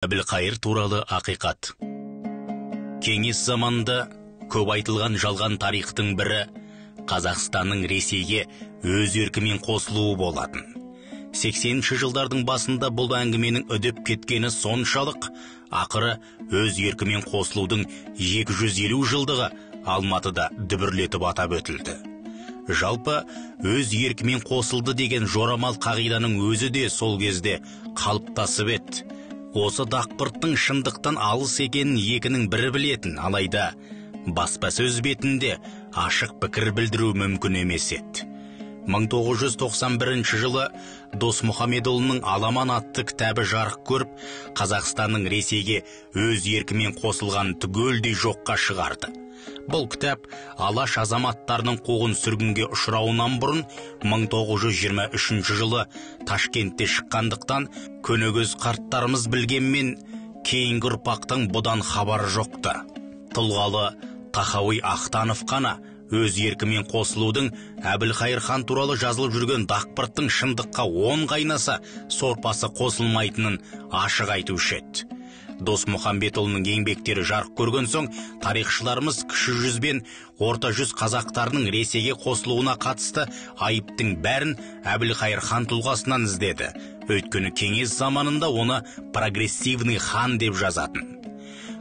Әбілқайыр туралы ақиқат. Кеңес заманында көп айтылған жалған тарихтың бірі Қазақстанның Ресейге өз еркімен қосылуы болатын. 80-ші жылдардың басында бұл әңгіменің үдеп кеткені соншалық, ақыры өз еркімен қосылудың 250 жылдығы Алматыда дүбірлетіп атап өтілді. Жалпы өз еркімен қосылды деген жорамал қағиданың өзі де сол кезде қалыптасып еді. Осы дақпырттың шындықтан алыс екенін екінің бірі білетін, алайда баспасөз бетінде ашық пікір білдіру мүмкін емес еді. 1991 жылы Досмұхамедұлының «Аламан» атты кітабы жарық көріп, Қазақстанның Ресейге өз еркімен қосылғанын түгелдей жоққа шығарды. Бұл кітап Алаш азаматтарының қуғын сүргінге ұшырауынан бұрын 1923 жылы Ташкентте шыққандықтан, көнегөз қарттарымыз білгенмен, кейінгі ұрпақтың бұдан хабары жоқты. Тұлғалы Тахауи Ахтанов қана өз еркімен қосылудың Әбілқайыр хан туралы жазылып жүрген дақпырттың шындыққа он қайнаса сорпасы қосылмайтынын ашық айтушы еді. Досмұхамбетұлының еңбектері жарық көрген соң, тарихшыларымыз Кіші жүз бен Орта жүз қазақтарының Ресейге қосылуына қатысты айыптың бәрін Әбілқайыр хан тұлғасынан іздеді. Өйткені кеңес заманында оны прогрессивный хан деп жазатын.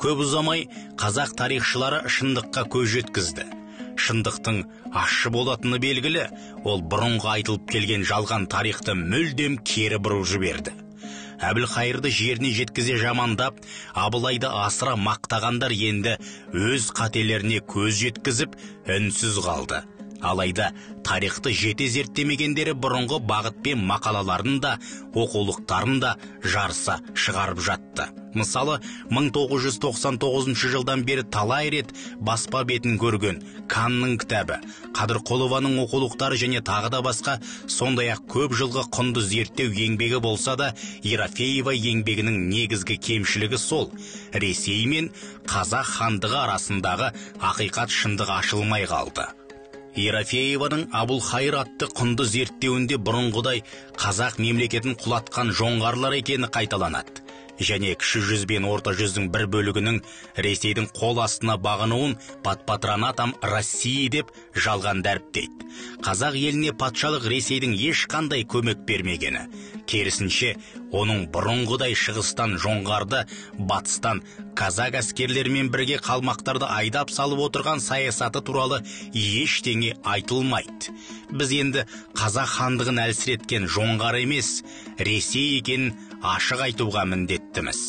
Көп ұзамай қазақ тарихшылары шындыққа көз жеткізді. Шындықтың ащы болатыны белгілі, ол бұрынғы айтылып келген жалған тарихты мүлдем кері бұрып жіберді. Әбілқайырды жеріне жеткізе жамандап, Абылайды асыра мақтағандар енді өз қателеріне көз жеткізіп, үнсіз қалды. Алайда тарихты жете зерттемегендері бұрынғы бағытпен мақалаларын да, оқулықтарын да жарыса шығарып жатты. Мысалы, 1999 жылдан бері талай рет баспа бетін көрген Канның кітабы, Қадырқұлованың оқулықтары және тағы да басқа, сондай-ақ көп жылғы құнды зерттеу еңбегі болса да, Ерофеева еңбегінің негізгі кемшілігі сол: Ресей мен Қазақ хандығы арасындағы ақиқат, шындық ашылмай қалды. Ерофееваның «Абулхайыр» атты құнды зерттеуінде бұрынғыдай қазақ мемлекетін құлатқан жоңғарлар екені қайталанады және Кіші жүз бен Орта жүздің бір бөлігінің Ресейдің қол астына бағынуын «под патронатом России» деп жалған дәріптейді. Қазақ еліне патшалық Ресейдің ешқандай көмек бермегені, керісінше, оның бұрынғыдай шығыстан жоңғарды, батыстан казак әскерлерімен бірге қалмақтарды айдап салып отырған саясаты туралы ештеңе айтылмайды. Біз енді қазақ хандығын әлсіреткен жоңғар емес, Ресей екенін ашық айтуға міндеттіміз.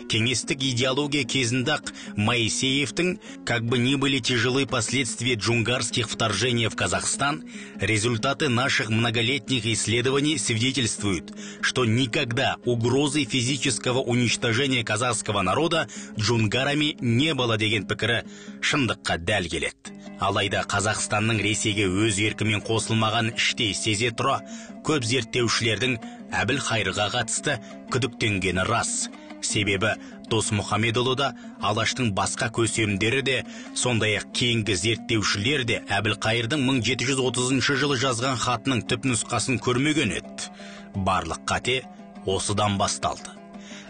Кеңестік идеология кезінде-ақ Моисеевтің «Как бы ни были тяжелы последствия джунгарских вторжений в Казахстан, результаты наших многолетних исследований свидетельствуют, что никогда угрозы физического уничтожения казахского народа джунгарами не было» деген пікірі шындыққа дәл келеді. Алайда Қазақстанның Ресейге өз еркімен қосылмаған іштей сезе тұра, көп зерттеушілердің Әбілқайырға қатысты күдіктенгені рас. Себебі Досмұхамедұлы да, Алаштың басқа көсемдері де, сондай-ақ кейінгі зерттеушілер де Әбілқайырдың 1730 жылы жазған хатының түп нұсқасын көрмеген еді. Барлық қате осыдан басталды.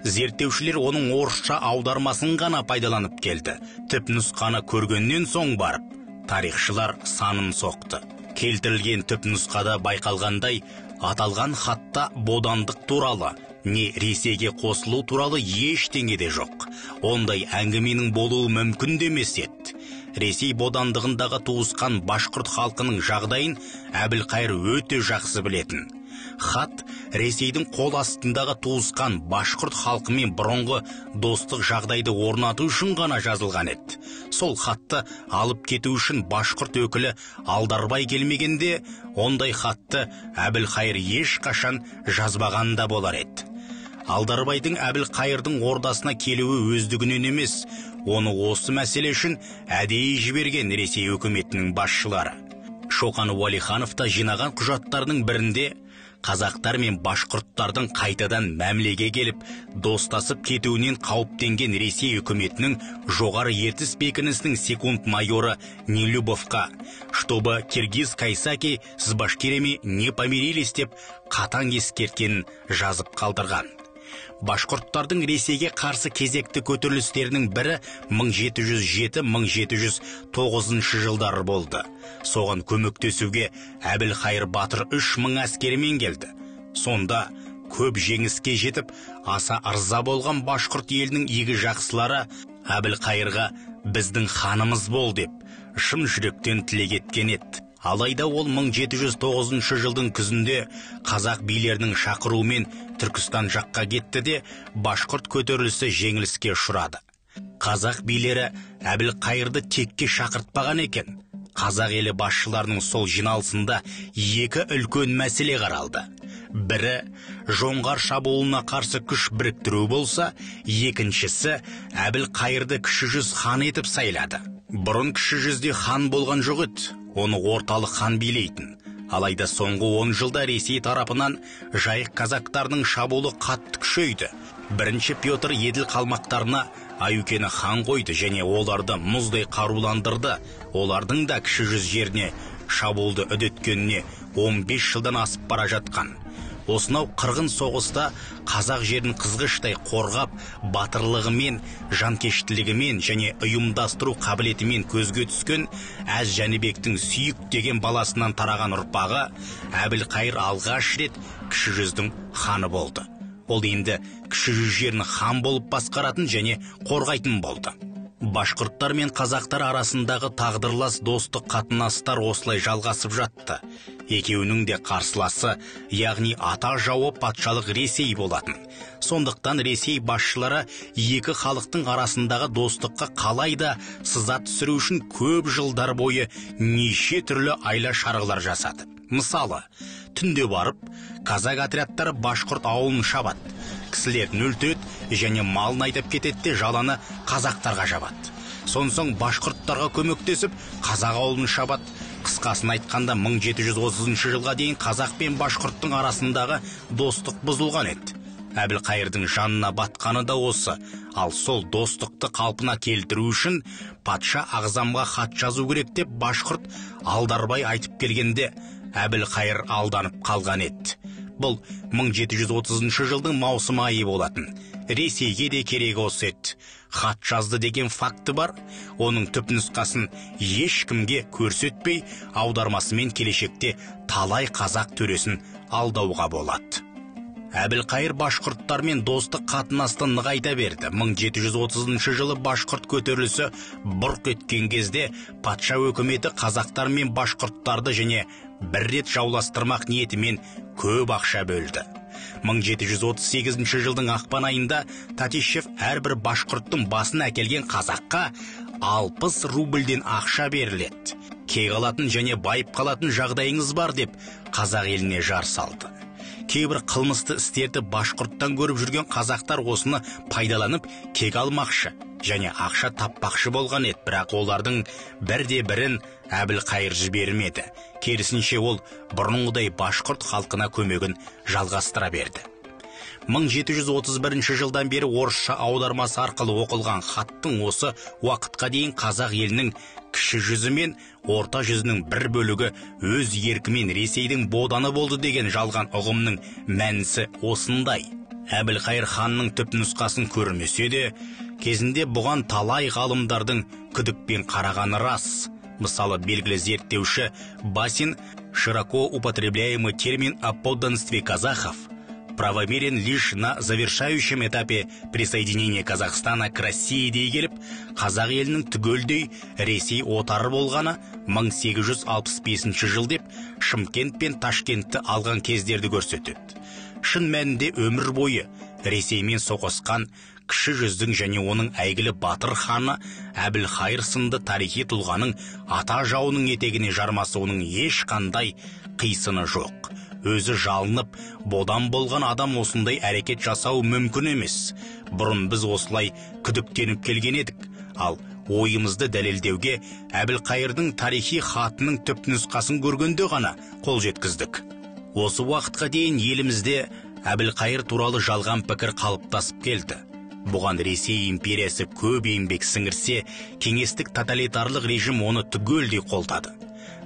Зерттеушілер оның орысша аудармасын ғана пайдаланып келді. Түп нұсқаны көргеннен соң барып тарихшылар санын соқты. Келтірілген түп нұсқада байқалғандай, аталған хатта бодандық туралы не Ресейге қосылу туралы ештеңе де жоқ. Ондай әңгіменің болуы мүмкін де емес еді. Ресей бодандығындағы туысқан башқұрт халқының жағдайын Әбілқайыр өте жақсы білетін. Хат Ресейдің қол астындағы туысқан башқұрт халқымен бұрынғы достық жағдайды орнату үшін ғана жазылған еді. Сол хатты алып кету үшін башқұрт өкілі Алдарбай келмегенде, ондай хатты Әбілқайыр ешқашан жазбаған да болар еді. Алдарбайдың Әбілқайырдың ордасына келуі өздігінен емес, оны осы мәселе үшін әдейі жіберген Ресей үкіметінің басшылары. Шоқан Уәлиханов та жинаған құжаттарының бірінде қазақтар мен башқұрттардың қайтадан мәмілеге келіп, достасып кетуінен қауіптенген Ресей үкіметінің Жоғары Ертіс бекінісінің секунд майоры Нелюбовқа «чтобы киргиз кайсаки с башкирами не помирились» деп қатаң ескерткенін жазып қалдырған. Башқұрттардың Ресейге қарсы кезекті көтерілістерінің бірі 1707-1709 жылдары болды. Соған көмектесуге Әбілқайыр батыр 3000 әскерімен келді. Сонда көп жеңіске жетіп, аса ырза болған башқұрт елінің игі жақсылары Әбілқайырға біздің ханымыз бол деп шын жүректен тілек еткен еді. Алайда ол 1709 жылдың күзінде қазақ билерінің шақыруымен Түркістан жаққа кетті де, башқұрт көтерілісі жеңіліске ұшырады. Қазақ билері Әбілқайырды текке шақыртпаған екен. Қазақ елі басшыларының сол жиналысында екі үлкен мәселе қаралды. Бірі жоңғар шабуылына қарсы күш біріктіру болса, екіншісі Әбілқайырды кіші жүз хан етіп сайлады. Бұрын кіші жүзде хан болған жоқ еді, оны орталық хан билейтін. Алайда соңғы 10 жылда Ресей тарапынан жайық казактарының шабуылы қатты күшейді. Бірінші Петр Еділ қалмақтарына Аюкені хан қойды және оларды мұздай қаруландырды. Олардың да кіші жүз жеріне шабуылды үдеткеніне 15 жылдан асып бара жатқан. Осынау қырғын соғыста қазақ жерін қызғыштай қорғап, батырлығымен, жанкештілігімен және ұйымдастыру қабілетімен көзге түскен Әз Жәнібектің Сүйік деген баласынан тараған ұрпағы Әбілқайыр алғаш рет кіші жүздің ханы болды. Ол енді кіші жүз жерін хан болып басқаратын және қорғайтын болды. Башқұрттар мен қазақтар арасындағы тағдырлас достық қатынастар осылай жалғасып жатты. Екеуінің де қарсыласы, яғни ата жауы патшалық Ресей болатын. Сондықтан Ресей басшылары екі халықтың арасындағы достыққа қалай да сызат түсіру үшін көп жылдар бойы неше түрлі айла шарғылар жасады. Мысалы, түнде барып, казак отрядтары башқұрт ауылын шабады, кісілерін өлтіреді және малын айдап кетеді де жаланы қазақтарға жабады. Сонсоң башқұрттарға көмектесіп, қазақ ауылын шабады. Қысқасын айтқанда 1730 жылға дейін қазақ пен башқұрттың арасындағы достық бұзылған еді. Әбілқайырдың жанына батқаны да осы. Ал сол достықты қалпына келтіру үшін патша ағзамға хат жазу керек деп башқұрт Алдарбай айтып келгенде Әбілқайыр алданып қалған еді. Бұл 1730 жылдың маусым айы болатын. Ресейге де керек осы еді. Хат жазды деген факті бар. Оның түп нұсқасын ешкімге көрсетпей, аудармасымен келешекте талай қазақ төресін алдауға болады. Әбілқайыр башқұрттармен достық қатынасты нығайта берді. 1730 жылы башқұрт көтерілісі бұрқ еткен кезде патша өкіметі қазақтар мен башқұрттарды және бір рет жауластырмақ ниетімен көп ақша бөлді. 1738 жылдың ақпан айында Татищев әрбір башқұрттың басын әкелген қазаққа 60 рубльден ақша беріледі. Кек алатын және байып қалатын жағдайыңыз бар деп қазақ еліне жар салды. Кейбір қылмысты істерді башқұрттан көріп жүрген қазақтар осыны пайдаланып кек алмақшы және ақша таппақшы болған еді, бірақ олардың бірде бірін Әбілқайыр жібермеді. Керісінше ол бұрынғыдай башқұрт халқына көмегін жалғастыра берді. 1731 жылдан бері орысша аудармасы арқылы оқылған хаттың осы уақытқа дейін қазақ елінің кіші жүзі мен орта жүзінің бір бөлігі өз еркімен Ресейдің боданы болды деген жалған ұғымның мәнісі осындай. Әбілқайыр ханның түп нұсқасын көрмесе де, кезінде бұған талай ғалымдардың күдікпен қарағаны рас. Мысалы, белгілі зерттеуші Басин широко употребляемый термин о подданстве казахов правомерен лишь на завершающем этапе присоединения Казахстана к России дей келіп, қазақ елінің түгелдей Ресей отары болғаны 1865 жыл деп Шымкент пен Ташкентті алған кездерді көрсетеді. Шын мәнінде өмір бойы Ресеймен соғысқан кіші жүздің және оның әйгілі батыр ханы Әбілқайыр сынды тарихи тұлғаның ата жауының етегіне жармасуының ешқандай қисыны жоқ. Өзі жалынып, бодан болған адам осындай әрекет жасау мүмкін емес. Бұрын біз осылай күдіктеніп келген едік. Ал ойымызды дәлелдеуге Әбілқайырдың тарихи хатының түп нұсқасын көргенде ғана қол жеткіздік. Осы уақытқа дейін елімізде Әбілқайыр туралы жалған пікір қалыптасып келді. Бұған Ресей империясы көп еңбек сіңірсе, кеңестік тоталитарлық режим оны түгелдей қолдады.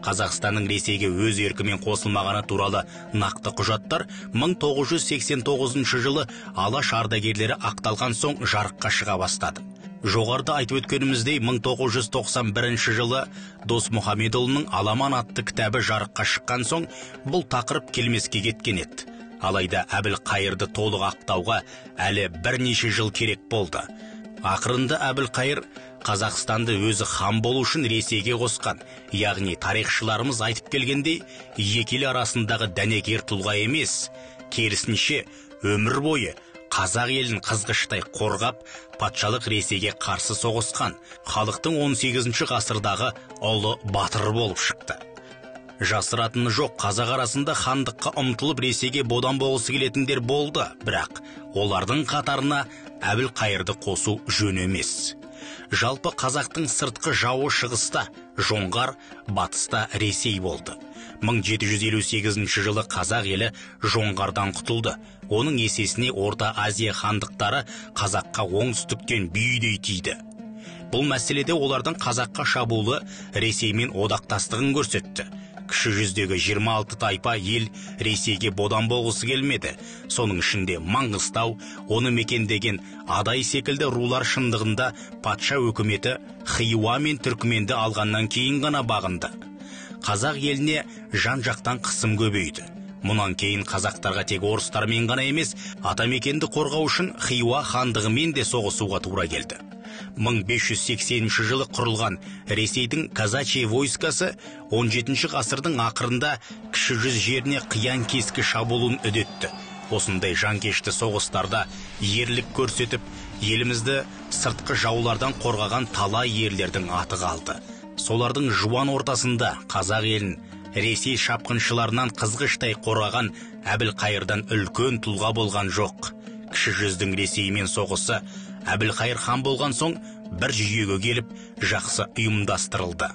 Қазақстанның Ресейге өз еркімен қосылмағаны туралы нақты құжаттар 1989 жылы Алаш ардагерлері ақталған соң жарыққа шыға бастады. Жоғарыда айтып өткеніміздей, 1991 жылы Досмұхамедұлының Аламан атты кітабы жарыққа шыққан соң бұл тақырып келмеске кеткен еді. Алайда Әбілқайырды толық ақтауға әлі бірнеше жыл керек болды. Ақырында Әбілқайыр Қазақстанды өзі хан болу үшін Ресейге қосқан, яғни тарихшыларымыз айтып келгендей, екі ел арасындағы дәнекер тұлға емес, керісінше өмір бойы қазақ елін қызғыштай қорғап, патшалық Ресейге қарсы соғысқан халықтың 18 ғасырдағы ұлы батыры болып шықты. Жасыратыны жоқ, қазақ арасында хандыққа ұмтылып Ресейге бодан болғысы келетіндер болды, бірақ олардың қатарына Әбілқайырды қосу жөн емес. Жалпы қазақтың сыртқы жауы шығыста Жоңғар, батыста Ресей болды. 1758 жылы қазақ елі Жоңғардан құтылды. Оның есесіне Орта Азия хандықтары қазаққа оңтүстіктен бүйідей тиді. Бұл мәселеде олардың қазаққа шабуылы Ресеймен одақтастығын көрсетті. Кіші жүздегі 26 тайпа ел Ресейге бодан болғысы келмеді. Соның ішінде Маңғыстау, оны мекендеген Адай секілді рулар шындығында патша өкіметі Хиуа мен Түркіменді алғаннан кейін ғана бағынды. Қазақ еліне жан-жақтан қысым көбейді. Мұнан кейін қазақтарға тек орыстармен ғана емес, атамекенді қорғау үшін Хиуа хандығымен де соғысуға тура келді. 1580 жылы құрылған Ресейдің казачье войскасы 17 ғасырдың ақырында кіші жүз жеріне қиян-кескі шабуылын үдетті. Осындай жанкешті соғыстарда ерлік көрсетіп, елімізді сыртқы жаулардан қорғаған талай ерлердің аты қалды. Солардың жуан ортасында қазақ елін Ресей шапқыншыларынан қызғыштай қорғаған Әбілқайырдан үлкен тұлға болған жоқ. Кіші жүздің Ресеймен соғысы Әбілқайыр хан болған соң бір жүйеге келіп, жақсы ұйымдастырылды.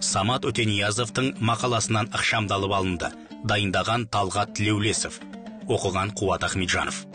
Самат Өтениязовтың мақаласынан ықшамдалып алынды. Дайындаған Талғат Тілеулесов. Оқыған Қуат Ахметжанов.